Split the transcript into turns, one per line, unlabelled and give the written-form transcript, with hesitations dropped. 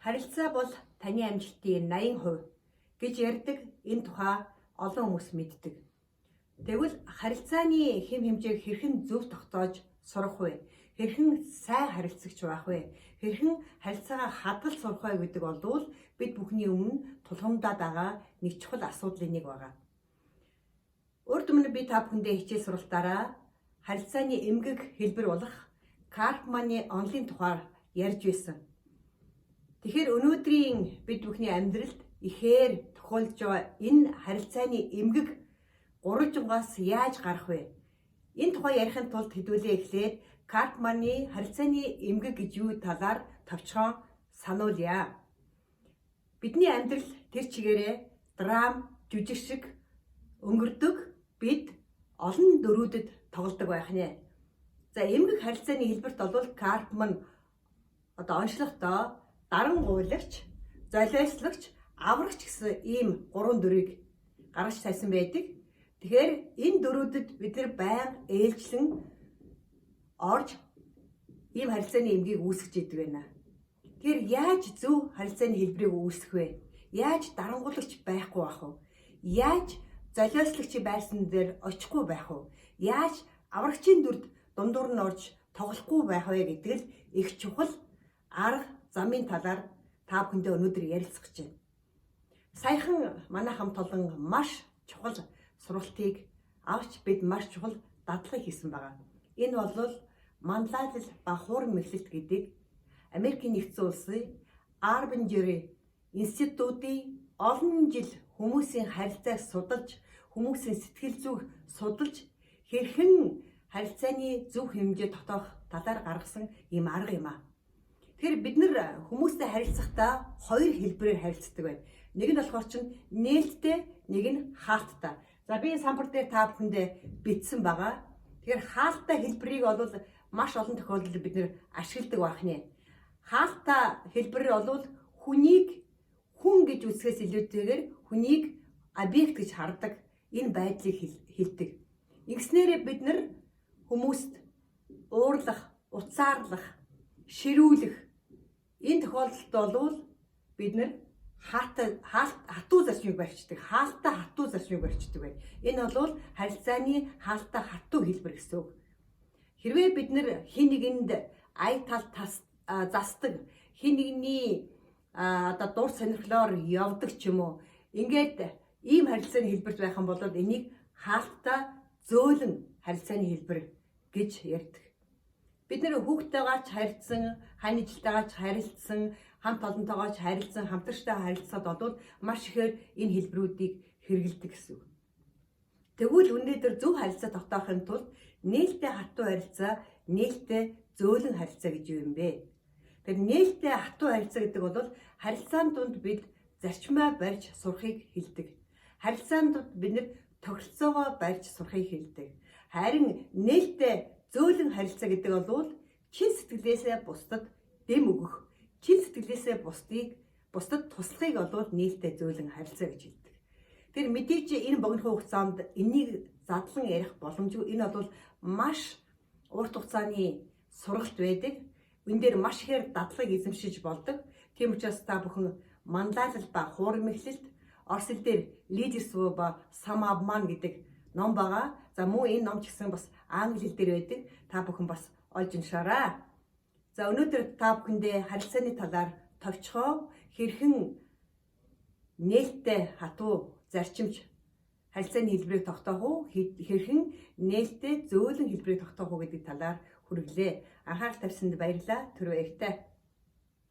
Харилцаа бол таны амжилтын 80% гэж ярьдаг. Энэ тухай олон хүмүүс мэддэг. Тэгвэл харилцааны хэм хэмжээг хэрхэн зөв тогтоож сурах вэ? Хэрхэн сайн харилцагч байх вэ? Хэрхэн харилцаагаа хадгалж сурах вэ гэдэг болвол бид бүхний өмнө тулгамдаад байгаа нэг чухал асуудлын нэг байгаа. Урд өмнө би та бүхэндээ хичээл сургалтаараа харилцааны эмгэг хэлбэр болох Карпманы онолын тухай ярьж байсан. Тэгэхээр өнөөдрийн бид бүхний амьдралд ихээр тохиолдож байгаа энэ харилцааны эмгэг гурвалжингаас яаж гарах вэ? Энэ тухай ярихын тулд хэдүүлээ эхлээд Карпманы харилцааны эмгэг гэж юу талаар товчхон сануулъя. Бидний амьдрал тэр чигээрээ драм, жүжиг шиг өнгөрдөг, бид олон дүрүүдэд тоглодог байх нэ. За, эмгэг харилцааны хэлбэрт бол Карпман одоо онцлогтой дарангуйлагч, золиослогч, аврагч гэсэн ийм гурван дүрийг гаргаж тавьсан байдаг. Тэгэхээр энэ дүрүүдэд бид нар байнга ээлжлэн орж ийм харилцааны эмгийг үүсгэж идэг байна. Тэгэхээр яаж зөв харилцааны хэлбэрийг үүсгэх вэ? Яаж дарангуулагч байхгүй байх вэ? Яаж золиослогч байсан дээр очихгүй байх вэ? Яаж аврагчийн дүрд дундуур нь орж тоглохгүй байх вэ гэдэг л их чухал арга замын талаар та бүхэндээ өнөөдөр ярилцах гэж байна. Саяхан манай хамт олон маш чухал сургалтыг авч бид маш чухал дадлагыг хийсэн байгаа. Энэ бол манлайлал ба хуурай мэхлэлт гэдэг Америкийн нэгдсэн улсын Арбинжери институтын олон жил хүмүүсийн харилцааг судалж, хүмүүсийн сэтгэл зүйг судалж, хэрхэн харилцааны зөв хэмжээ тогтоох талаар гаргасан ийм арга юм аа. Тэгэхээр бид нар хүмүүстэй харилцахдаа хоёр хэлбэрээр харилцдаг байна. Нэг нь болохоор чинь нээлттэй, нэг нь хаалттай. За, би энэ самбар дээр та бүхэндээ бичсэн байгаа. Тэгэхээр хаалттай хэлбэрийг бол маш олон тохиолдолд бид нар ашигладаг байх нэ. Хаалттай хэлбэр бол хүнийг хүн гэж үзэхээс илүүтэйгээр хүнийг объект гэж хардаг энэ байдлыг хэлдэг. Ингэснээрээ бид нар хүмүүст уурлах, уцаарлах, ширүүлэх энэ тохиолдолд бол бид нар хатуу зарчмыг барьчихдаг. Хаалттай хатуу зарчмыг барьчихдаг байна. Энэ бол харилцааны хаалттай хатуу хэлбэр гэсэн үг. Хэрвээ бид нар хэн нэгэнд ая тал застдаг, хэн нэгний одоо дур сонирхлоор явдаг ч юм уу, ингээд ийм харилцааны хэлбэрт байх юм бол энийг хаалттай зөөлөн харилцааны хэлбэр гэж ярьдаг. Бид нар хүүхдтэйгээ ч харилцсан, хань ижилтэйгээ ч харилцсан, хамт олонтойгоо ч харилцсан, хамтрагчтайгаа харилцахад бол маш ихээр энэ хэлбэрүүдийг хэрэглэдэг гэсэн үг. Тэгвэл өнөөдөр зөв харилцаа тогтоохын тулд нээлттэй хатуу харилцаа, нээлттэй зөөлөн харилцаа гэж юу юм бэ? Тэр нээлттэй хатуу харилцаа гэдэг бол харилцаан дунд бид зарчмаа барьж сурахыг хэлдэг. Харилцаан дунд бид нар тохиролцоогоо барьж сурахыг хэлдэг. Харин нээлттэй зөөлөн харилцаа гэдэг бол чин сэтгэлээсээ бусдад дэм өгөх, чин сэтгэлээсээ бусдад туслахыг бол нээлттэй зөөлөн харилцаа гэж хэлдэг. Тэр мэдээж энэ богино хугацаанд энийг задлан ярих боломжгүй. Энэ бол маш урт хугацааны сургалт байдаг. Энэ дээр маш ихээр дадлагыг эзэмшиж болдог. Тийм учраас та бүхэн манлайлал ба хуурай мэхлэлт, орос хэл дээр лидерство ба самообман гэдэг ном байгаа. За, мөн энэ ном ч гэсэн бас англи хэл дээр байдаг. Та бүхэн бас олж уншаарай. За, өнөөдөр та бүхэндээ харилцааны талаар товчхон хэрхэн нээлттэй хатуу зарчимч харилцааны хэлбэрийг тогтоох уу, хэрхэн нээлттэй зөөлөн хэлбэрийг тогтоох уу гэдэг талаар хүргэлээ. Анхаарал тавьсанд баярлалаа. Түр баяртай.